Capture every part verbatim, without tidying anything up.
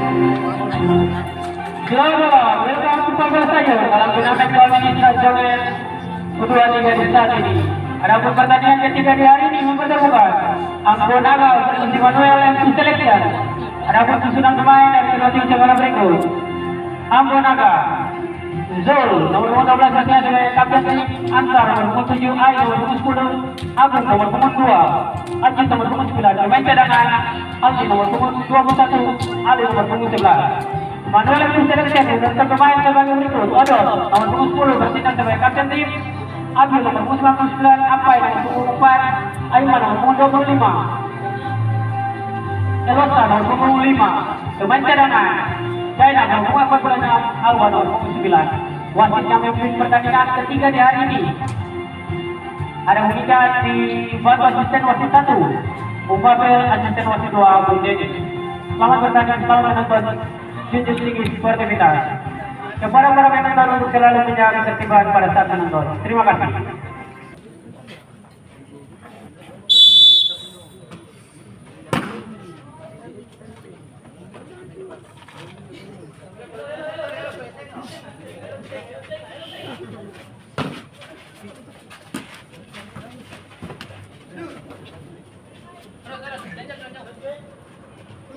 Selamat malam, welcome to Pablo Sayo dalam turnamen Komunitas Joget U dua tiga di saat ini. Adapun pertandingan ketiga di hari ini mempertemukan Ambo Naga versus Immanuel M C Selection. Adapun susunan pemain dari kedua tim cabang berikut: Ambo Naga, Zul, nomor punggung dua belas, artinya sebagai kapten tim, Ansar, nomor punggung tujuh, Ai, nomor punggung sepuluh, Agung, nomor punggung dua, Ajis, nomor punggung sembilan, pemain cadangan, Aldi, nomor punggung dua puluh satu, Ali, nomor punggung sebelas. Manuel M C Selection, dan satu pemain sebagai berikut: Odot, nomor punggung sepuluh, bertindak sebagai kapten tim, Abil, nomor punggung sembilan puluh sembilan, Apai, nomor punggung empat, Aiman, nomor punggung dua puluh lima. Elosa, nomor punggung lima, pemain cadangan, Zainal, nomor punggung empat puluh enam, Alwan, nomor punggung sembilan. Wasit yang memimpin pertandingan ketiga di hari ini, ada Monika dibantu asisten wasit satu, Bung Pavel, asisten wasit dua, Bung Denny. Selamat bertanding, selamat menonton. Junjung tinggi sportivitas. Kepada para penonton untuk selalu menjaga ketertiban pada saat menonton. Terima kasih.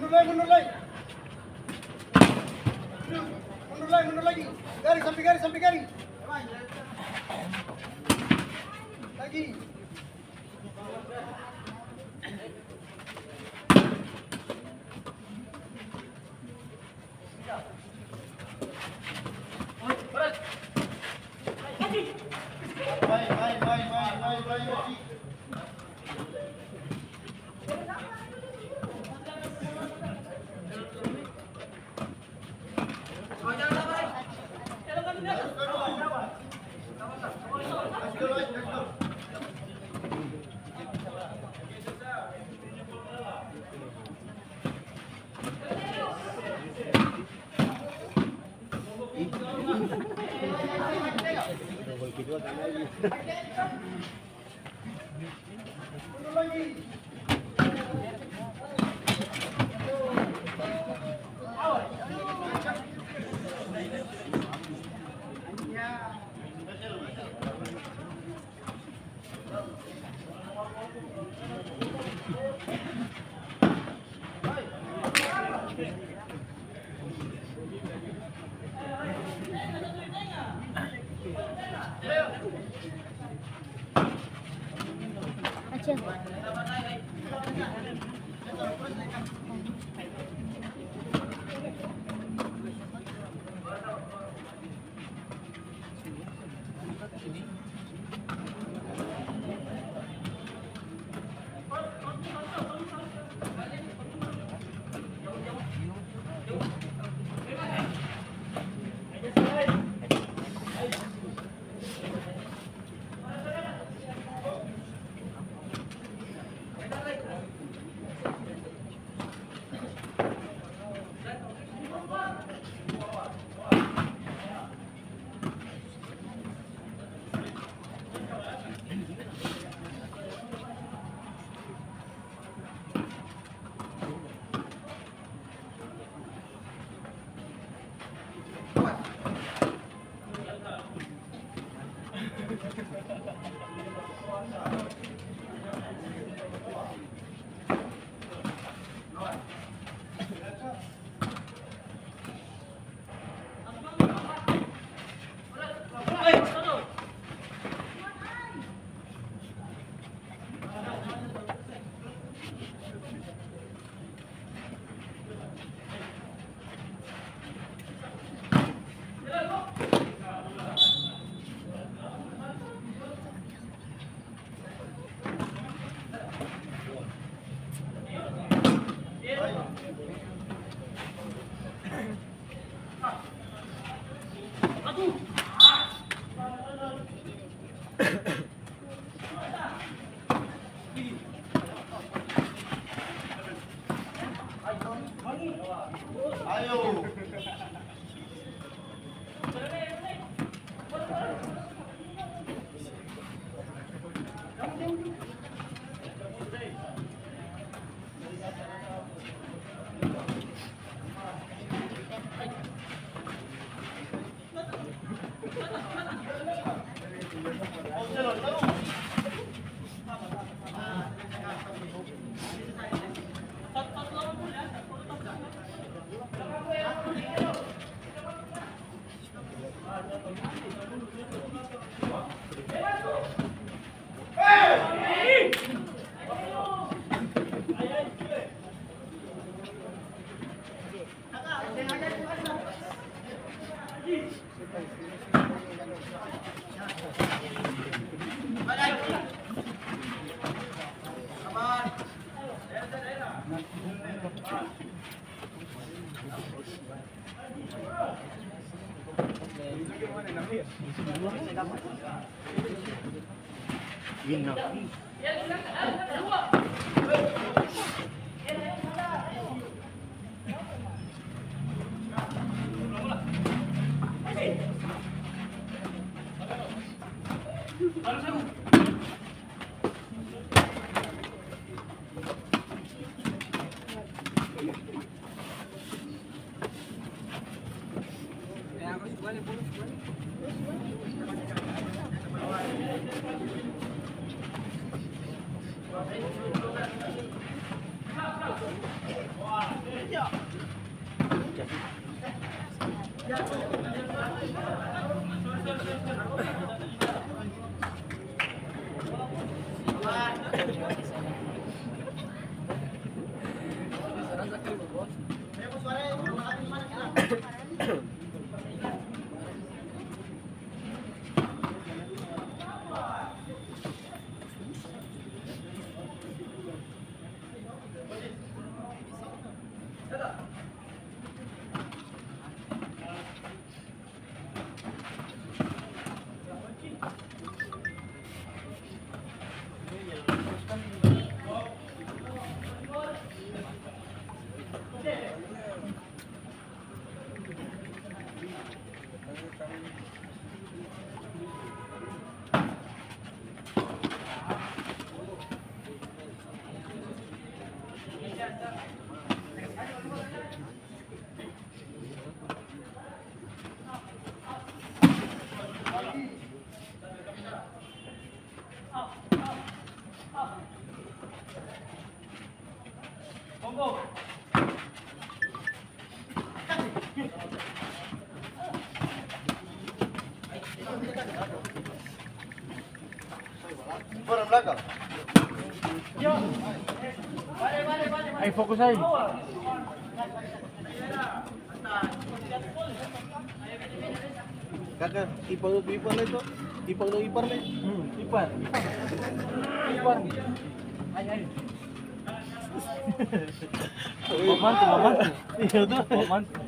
Mundur lai, mundur lai. Mundur lai, mundur lagi. Garis, sampe garis, sampe garis. Lagi. Ai, fokus ai. Kaka, ipar dong ipar lai to? Ipar dong ipar lai? Hmm, ipar. Ipar. Ai, ai. Mamantu, mamantu. Iya, to. Mamantu.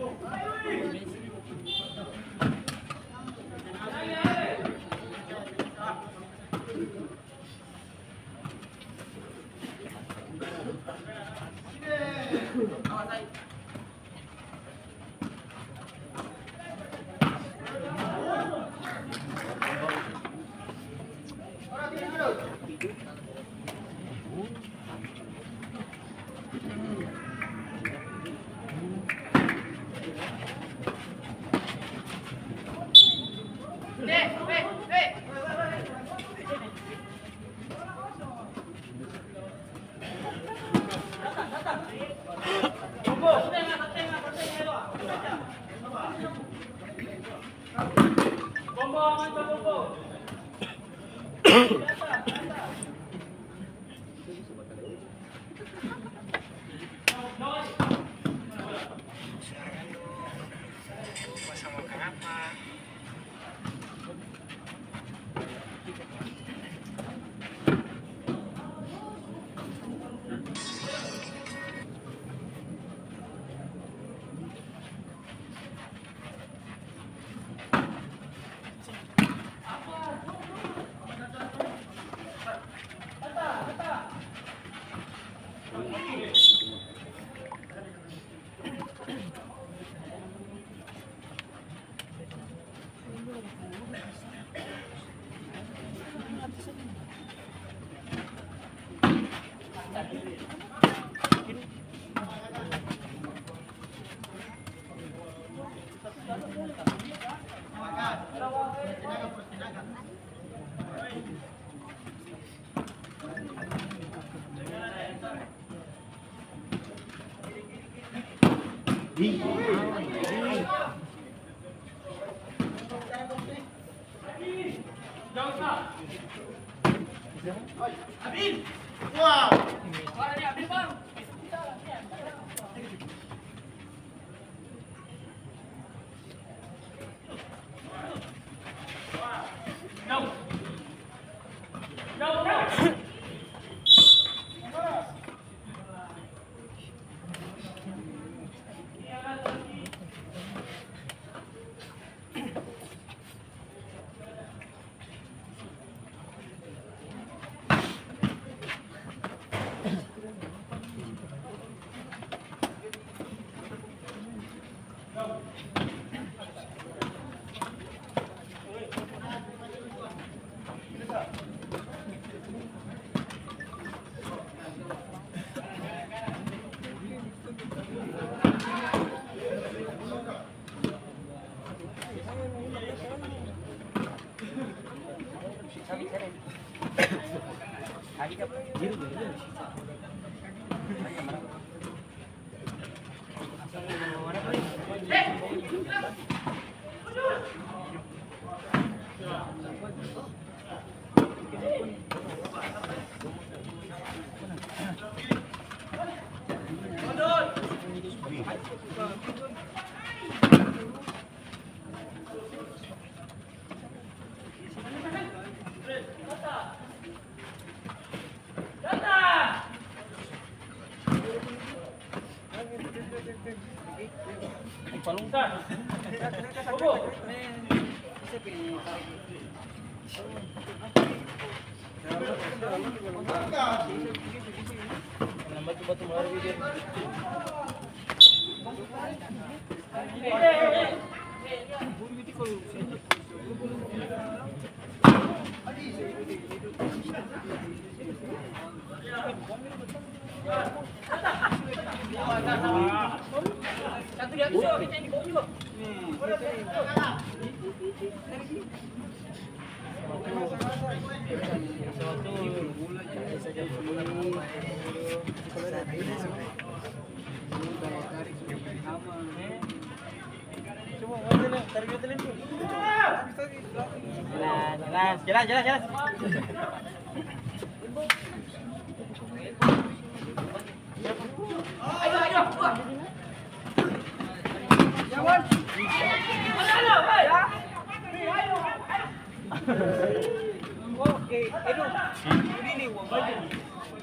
Jelas, jelas, jelas, jelas.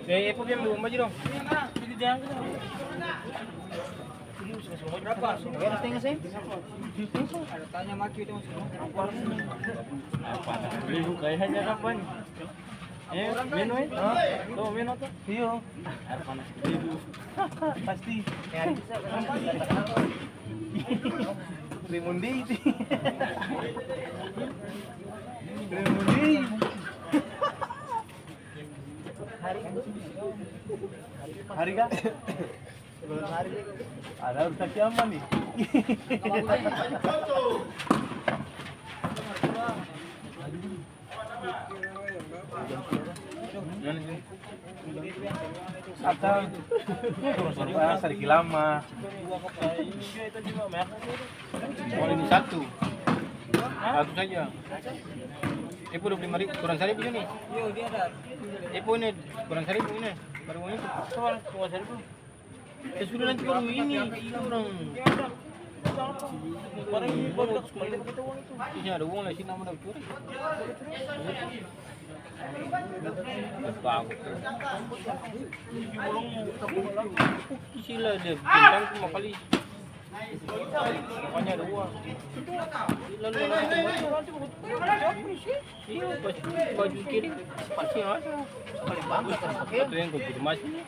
Eh, Epo bilang dua baju dong. Berapa? Ada tanya maki itu. Apa? Ibu kayaknya kapan? Eh, menu, eh? Hah? Tuh, menu tuh. Iya. Air panas. Pasti. Rimundi itu. Rimundi. Hari kah? Ada urusan siapa nih? Atau sadiki lama. Oh, ini satu. Satu saja. Epo dua puluh lima ribu, kurang saribu ini. Epo ini kurang saribu ini. Baru ini. Kurang saribu. Ya sudah, nanti baru ini, orang. Barang ini baru dapat kembali pakai uang itu. Ini ada uang lah, sini nama dapat curi. Bagus. Sila dia bintang cuma kali. Pokoknya ada uang. Lalu nanti iya, pas baju kiri pasti ada. Paling bagus kan pakai. Itu yang konfirmasi.